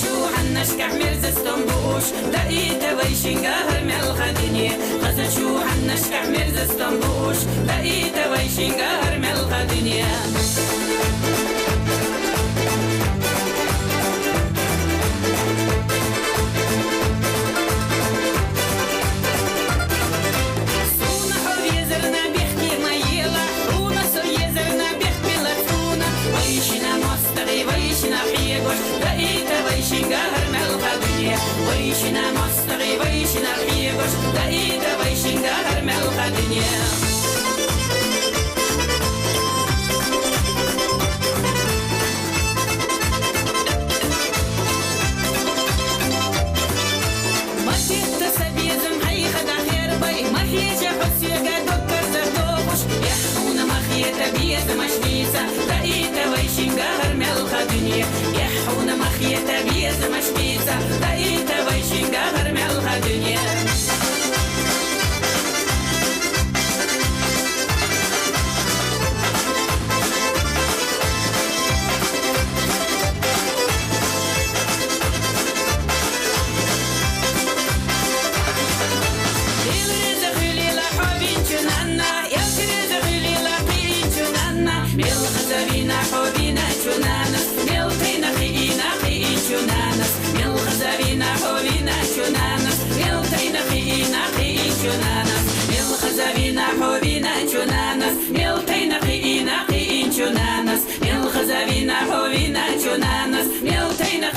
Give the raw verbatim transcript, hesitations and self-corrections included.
Чу гьаннашкахь мерзестон буш, даита вай шингагьар мелха дуьне. Хаза чу гьаннашкахь мерзестон буш, даита вай шингагьар мелха дуьне. Суна хьо везарна бехке ма ела, суна со езарна бехке ма ела, суна. Вай шина мос Тагъи вай шина хьегош, даита вай шингагьар мелха дуьне. Вай шина мос, тагъи вай шина хьегош, даита вай шингагьар мелха дуьне. Ма хетта са безам хьайха дахер бай, ма хьежа хьо соьга доккарза дохуш. Эхь, хьуна ма хета безамаш бица, даита вай шингагьар мелха дуьне. Эхь, хьуна ма хета безамаш бица, даита вай шингагьар мелха дуьне. Ил реза хуьлийла хьо вин чу нана, ил реза хуьлийла кхин чу нана. Мел хаза вина хьо вина чу нана, мел тайна кхиина кхин чу нана. Мел хаза вина хьо вина чу нана, мел тайна кхиина кхин чу нана. Мел хаза вина хьо вина чу нана, мел тайна кхиина кхин чу нана. Мел хаза вина хьо вина чу нана, мел тайна